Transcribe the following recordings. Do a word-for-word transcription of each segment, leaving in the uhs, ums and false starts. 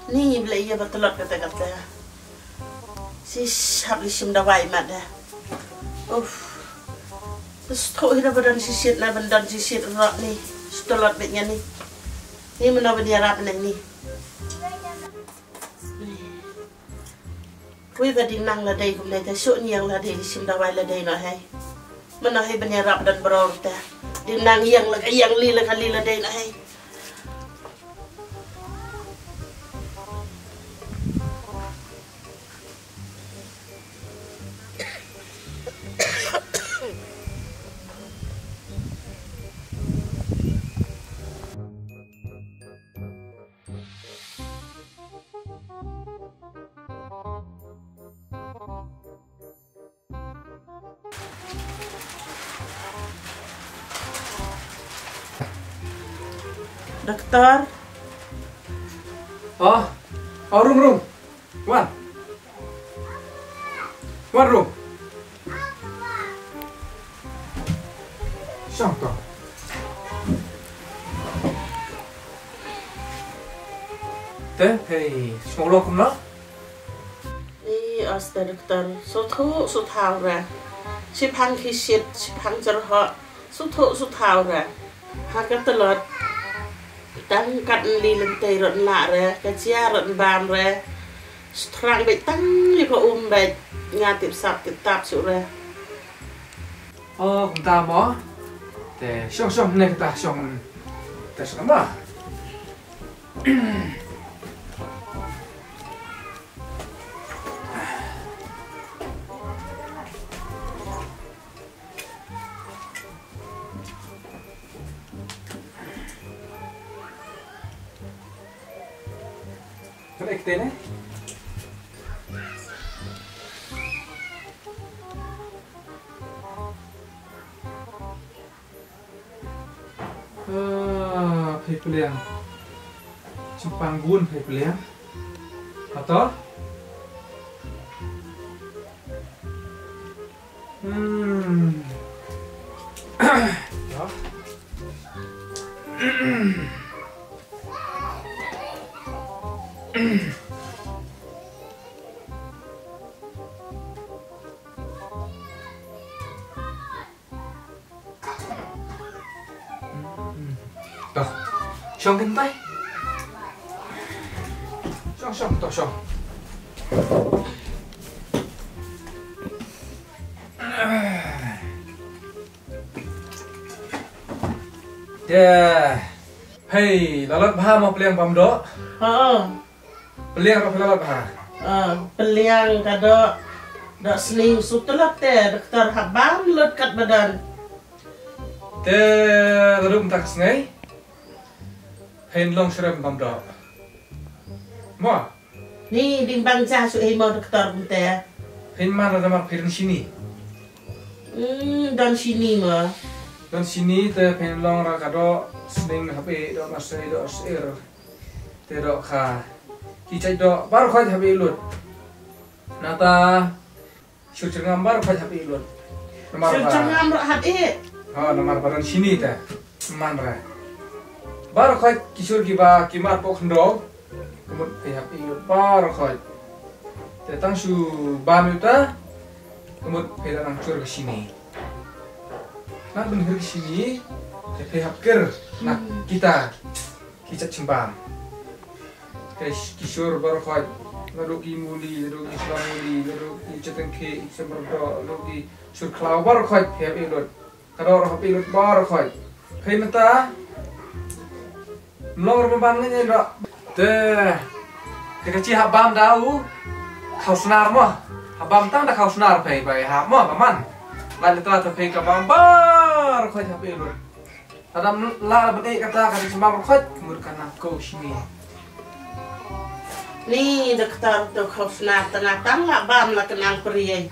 Ni blei ïa ba tlot kata kata. Shi shap li shim dawai mat da. Uff. Bes thoh hi da ba don shi shit na ban don shi shit rok ni. Shi tlot bet ngan ni. Ni mano ban ïarap nang ni. Wi ba ding nang la dei kumne ta shu ni ïang la dei li shim dawai la dei no hei. Mano hei ban ïarap don bror ta. Ding nang ïang la ka ïang li la ka li la dei no hei. Doktor. Oh, oh, rum, rum. Wan. Wan, rum. Shong to. Te, hei, shong lo kumno? Ni, aste doktor, suthu suthaw ra. Shiphang khishit, shiphang jerhok, suthu suthaw ra. Ha ka tlot. Tang kat nli lentei rot nla ra, ka jia rot nbam ra. Strang beit tang li ka um beit nga tip sap tip tap suk ra. Oh, kumta mo. Te shong shong ne kita shong. Te shong ma. Kan ek tene. Ah, phai pliang. Chempang gun phai pliang. Ato? Hmm. Ya. To. Shong kin tai. Shong, shong, to shong. Te. Hei, la lat bha mo pliang bam doh. Ha. Pliang ruh phi la lat bha. Ah, pliang ka doh, doh sning shu tlot te doktor hap bam lut kat ba don. Te la dum tak snei. Phin long shrem bam doh. Mo. Ni ding bang ja shu ei mo doktor bun te. Phin man la da mar phin sini. Hmm, don sini mo. Don sini te phin long ra ka doh sning hap ei doh masai doh sir. Te doh kha. Ki chait doh baroh khoit hap ei lut. Nata shur chyrngam baroh khoit hap ei lut. Namar shur ba chyrngam ruh hap ei. Ha, namar ba don sini te. Man ra. Baroh khoit ki shur kiba ki mar pok khyndew. Ka mut phi hap ei lut baroh khoit. Te tang shu bam ïa uta. Ka mut phi la nang shur ka sini. Na ban hir ka sini. Te phi hap kir na kita. Ki chat chimbang. Te ki shur baroh khoit. Naduh ki muli, naduh ki sla muli, naduh ki chatengkhi, ki samrdo, naduh ki shur khlaw baroh khoit. Phi hap ei lut. Ka doh ruh hap ei lut baroh khoit. Phi mynta. Mlong ruh ban ngi doh. Te. Te ka chi hap bam da u. Khaw snar mo. Hap bam tang da khaw snar phi bai hap mo ka man. Lai lita te phi ka bam baroh khoit hap ei lut. Adam la ban ei kata ka chi bam baroh khoit mur ka nang ko shini. Ni doktor to khaw snar tang tang la bam la ka nang priai.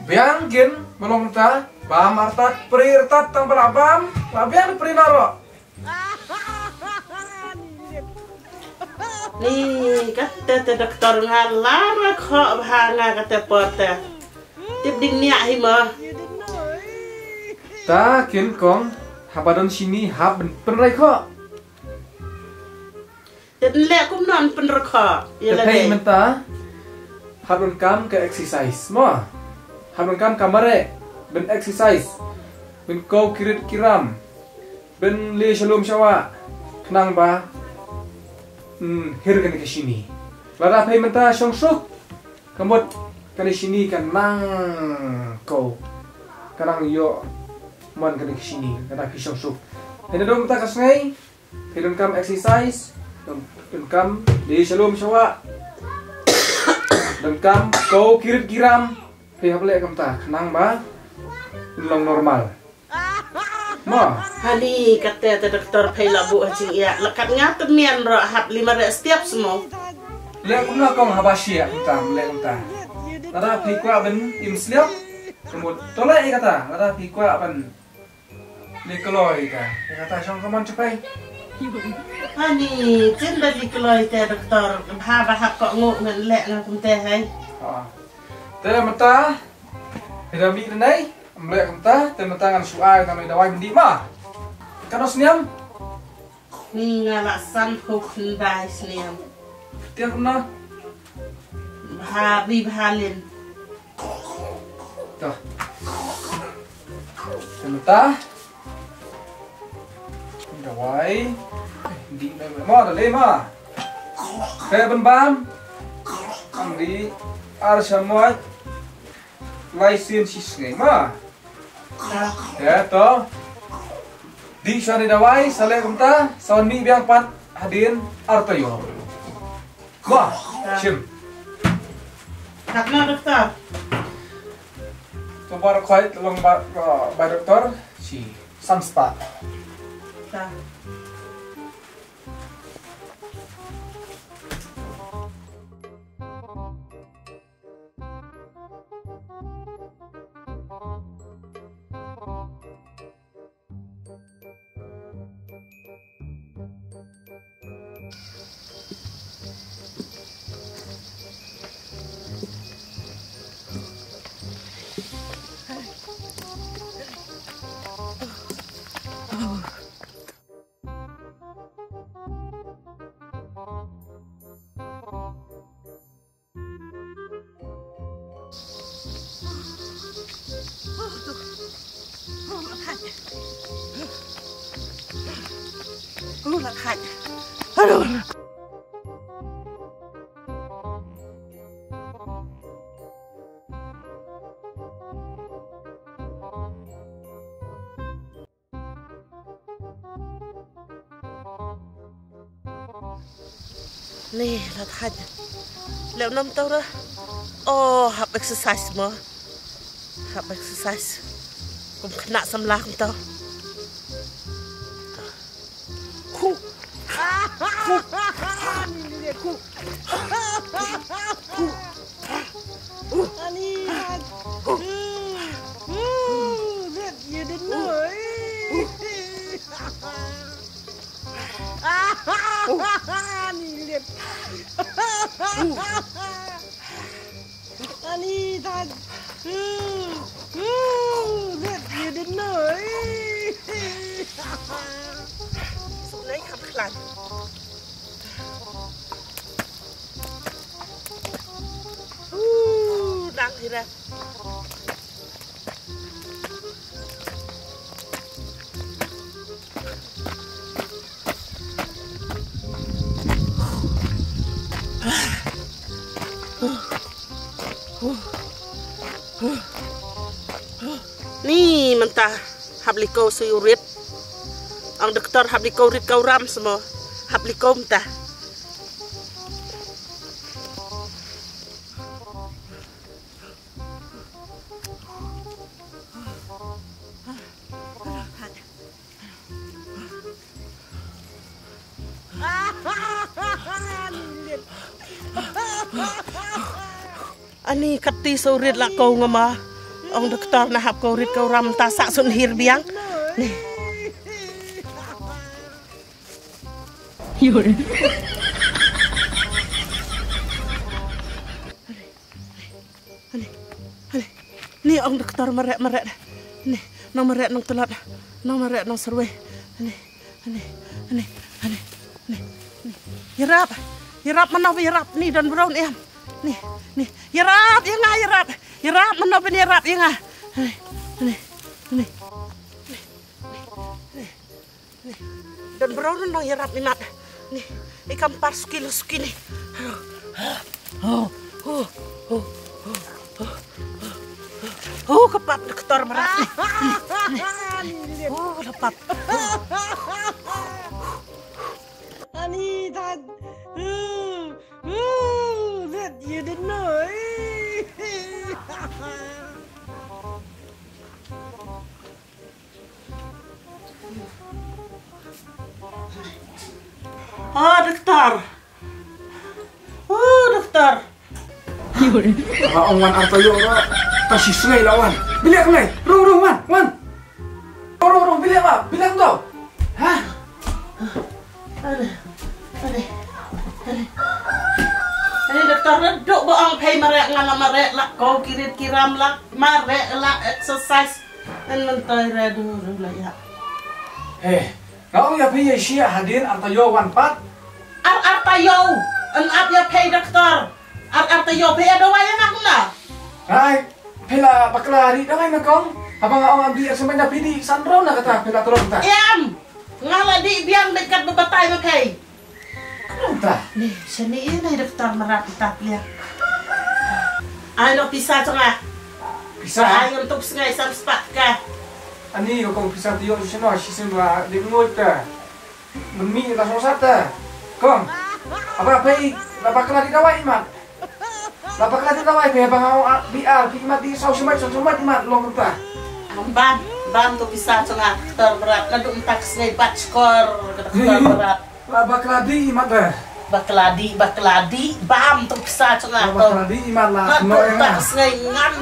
Biang gin, malong ta, bam artat, pri artat, tang bala bam, la biang pri naro. Ni, kata te doktor nga lara kho bha nga kata pote. Tip ding niak hi mo. Ta kin kong, haba don sini, hab pen rai kho. Te leh kumno pynrkha ïa lade mynta. Hap donkam ka exercise mo. Hap donkam ka mareh ban exercise, ban kow ki rit ki ram, ban leh sha lum sha wah, khnang ba, hmm, hir kane ka shini. Lada phi mynta shong suk, ka mut kane shini ka nang kow, ka nang ïoh man kane ka shini, lada phi shong suk. Phi na dum mynta ka sngi, phi donkam exercise, don-, donkam leh sha lum sha wah, donkam kow ki rit ki ram. Phi hap leh kumta khnang ba un long normal. Ma. Hani kata te doktor, phi la buh ha jingïa. Leh kat nga te mian ruh hap lima re step semua. Leh kumno kong haba shi kumta, leh kumta. Lada phi kwah ban im slem, ka mut to leh ïa kata. Lada phi kwah ban leh kloi ka, ïa kata shong ka mon chapai. Hani, chin da leh kloi te doktor, bha ba hap kohnguh ngan leh ngan kumte hai. Ha. Te mynta, phi da mih da nai, ym leh kumta, te mynta ngan shu ai tang dawai myndi ma. Katno snem? Nga la sanphew khyndai snem. Te kumno? Bha ri bha lin. To. Te mynta. Dawai. Di me mo da le ma. Te ban bam. Di ar sha mo. Lai sien shi sngi ma. Te to. Di shwa ni dawai, sa leh kumta, sa wan mih biang pat hadien ar taïew. Wah, shim. Katno doktor? To bar khoi long ba, ba doktor, shi san spah. Ta. Ni, la thait. Leh nam tau ra. Oh, hap exercise mo. Hap exercise. Kum khynnah samla kum tau. Khu. Khu. Ni, ni, ni, khu. Khu. Ani, han. Hu, hu, hu, hu, hu. Ani, hu. Ani, han. Hu, hu, hu, hu. Suk nai kham khlan. Uh, dang hi ra. Ni mynta hap likow shu rit. Ong doktor hap likow rit kow ram seh mo. Hap likow mynta. Ani kati shu rit la kow nga ma. Ong doktor na hap kow rit kow ram ta sa sun hir biang. Ni. Ani, ani. Ni ong doktor mareh, mareh. Ni, nang mareh, nang telat. Nang mareh, nang serwei. Ani, ani, ani, ani, ani, ani. Ïarap, ïarap mano ba ïarap ni don bro ni em. Ni, ni, ïarap ïa nga ïarap. Ïarap mano ba ïarap ïa nga. Ni, ni, ni. Don bro nong ïarap ni mat. Ni, i kam par suki lo suki ni. Oh, oh, oh, oh, oh. Oh, ka pap doktor mrad. Ni, ni. Oh, ka pap. Ani, Dad. Ooh, ooh, that you didn't know. Oh, doktor. Oh, doktor. Ha ong wan arta ïoh ka. Ta shi sngi la wan. Bilik ngai. Rung rung wan wan. Rung rung bilik ma bilik to. Ha. Aduh, aduh, aduh. Aduh, doktor, duk ba ong phei mareh nga la mareh la ko kirit kiram la mareh la exercise. Ngan ngan toi re du du la ïa. He, nga ong ïa phei ïa shi hadien arta ïoh wan pat. Ar arta ïoh, en ap ïa phei doktor. Ar arta ïoh phei ïa dawai ïa nga kumno? Hai, phei la bakla ri dawai ma kong. Haba nga ong am di ar semai na pidi san rau na kata phei la terus kata. Em, nga la di biang dekat bebatai ma phei. Kumta. Ni, sini ini doktor merap kita pilihan. Ai no pisa cenga. Pisa? Ai untuk sengai sam sepak ka. Ani ko kong pisa tiok sino si semba di ngut ta. Memi la sosat ta. Kong. Apa apa i la bakla di dawai mat. La bakla di dawai pe bang au bi ar pi mat di sau semat sau semat mat long kumta. Bam, bam tu pisa cenga doktor berat. Kadu entak sengai bat skor doktor berat. La bakla di imat dah. Bakladi, bakladi, bam tu pisa cenga tu. La bakla di imat la. Kadu no entak sengai ngam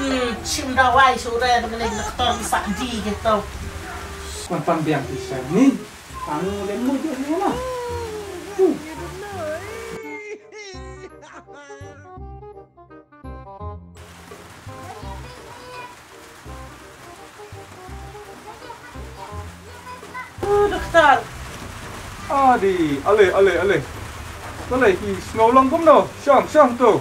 chim dawai sure dengan doktor bisa di gitu. Kuan pan biang pisa ni. Anu le mu je ni lah. Doktor. Adi, ale ale ale. Balei ki sngew long kumno? Shong shong tu.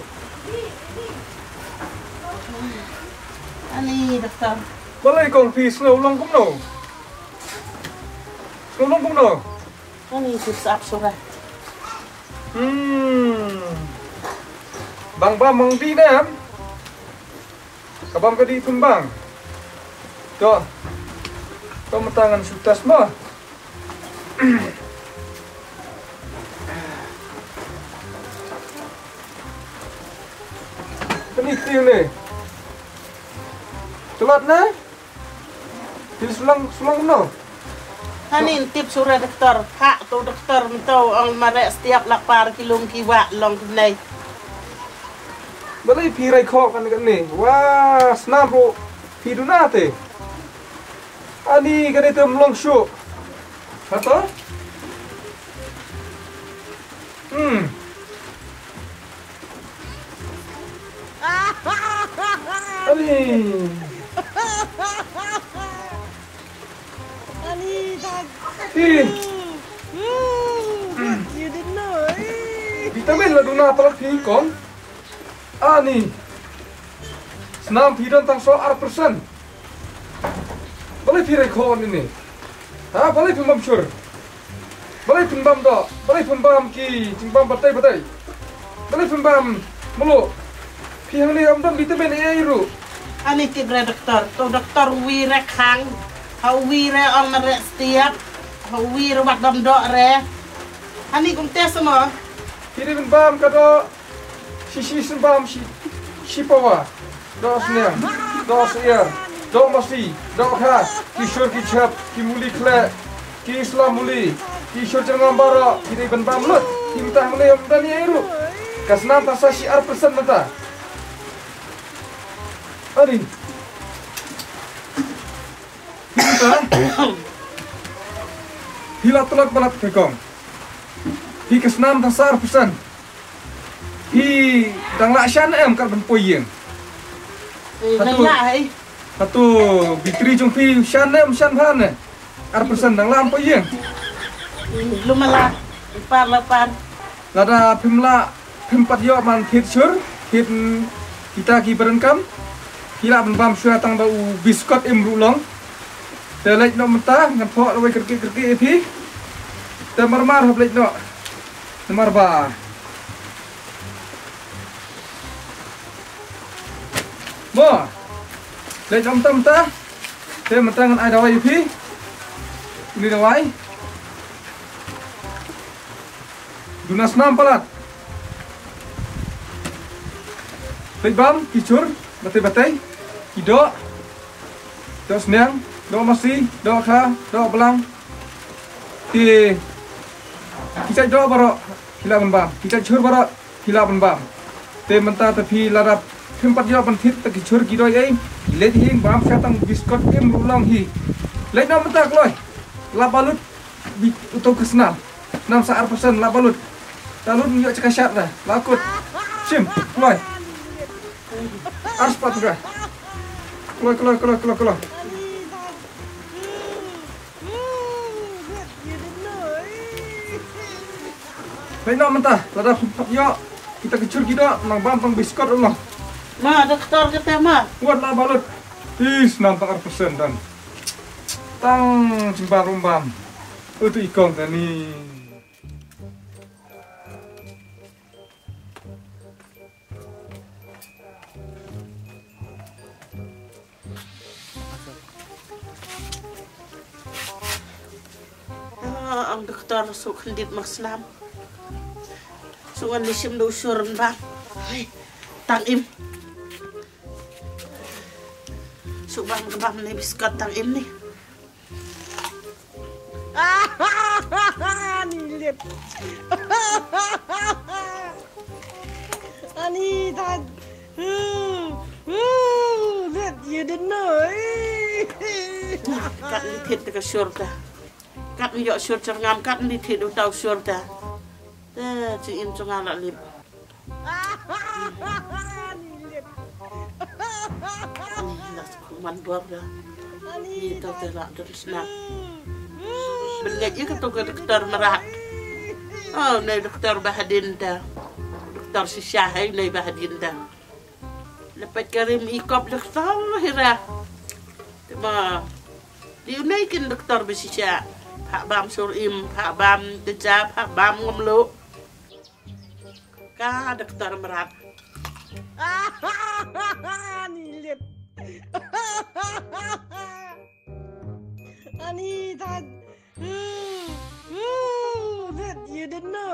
Ani doktor. Balei kong ki sngew long kumno? Sngew long kumno? Ani tu sap sura. Hmm. Bang bang mang di dem. Kabam ka di pun bang. To. To matangan sutas mo. Kani kti ne. Telat ne? Ti sulang sulang no. Hanin tip sura doktor. Ha tu doktor mento ong marek setiap lapar kilung kiwak long kumnai. Balai pirai kok kan kan ni. Wah, snam ro. Piduna te. Ani kani te mlong shu. Kata? Hmm. Ani. Ani, Dad. Ih. You didn't know. Vitamin la duna palat phi kong. Ani. Snam phi don tang so ar persen. Balai phi rai khon ini. Ha, balai phi bam sur. Balai phi bam do, balai phi bam ki jingbam batai batai. Balai phi bam mulu. Phi hang ni am don vitamin A ru. Ani tip re doktor, to doktor wi re khang. Ha wi re ong na re stiap. Ha wi re wat bam do re. Ani kum tes mo. Phi ri bam ka do. Shi shi sembam shi shi pawa. Do sniang, do siar, do masi, do kha, ki shur ki chap, ki muli khlek, ki islam muli, ki shur jengam bara, ki dei ban bam lut, ki mtah muli am dan ya iru. Ka snam ta sa shi ar persen mata. Ani. Hi mynta. Hi la tlot palat phi kong. Hi ka snam tang sar phew san. Hi dang lah shan em kat ban poi ïing. Hatu, hatu bitri jong phi shan em shan phan ne. Ar phew san dang lah poi ïing. Lum ala. Par la par. Lada phim lah, phim pat ïoh ban thied shur, thied, mm, kita ki ba donkam, ki lah ban bam shuwa tang da u biskot im ruh long. Te leit noh mynta, ngan pok lawei kyrkieh kyrkieh ïa phi. Te mar mar hap leit noh. Namar ba Mo. Leit noh mynta mynta. Te mynta ngan ai dawai ïa phi. Uni dawai. Duna snam palat. Leit bam ki shur batei batei. Ki doh. Doh sniang, doh masi, doh kha, doh blang. Ki, ki jait doh baroh ki lah ban bam. Ki jait shur baroh ki lah ban bam. Te mynta te phi lada phim pat ïoh ban thied te ki shur ki doh ei, leit hi bam sha tang biskot im ruh long hi. Leit noh mynta kloi. Lap balut bi uto ka snam. Snam sa ar persen lap balut. Ta lut ïoh chaka shat da. La kut. Shim kloi. Ar spot ka. Kloi kloi kloi kloi kloi. Leit noh mynta, lada phim pat ïoh kita ki shur ki doh, nang bam tang biskot ruh noh. Ma, doktor kata ma. Wat la balut. Is, nampak ar persen dan. Tang jimbar rumbam. Utu ikong tani. Ah, ang doktor suk khyndiat ma snam. Suk ngan leit shim da u shur ngan bam. Hai, tang im. Suk bam ngan bam ne biskot tang im ne. Ani lit. Ani tad. Lit, you don't know. Kat ni thit ka shur ta. Kat ni yok shur char ngam kat ni thit u tau shur ta. Te chi im chunga la lip. Ani lit. Ni la man bor da. Ni tau te la dur sna. Bel ngeit ïa kato ka doktor mrad. Oh, nei doktor ba hadien da. Doktor shisha hai nei ba hadien da. Lepet karim ikop doktor hira. Te ma. Di u nei kin doktor ba shisha. Phah bam sur im, phah bam teja, phah bam ngamlu. Ka doktor mrad. Ani lit. Ani tad. Lit, you don't know.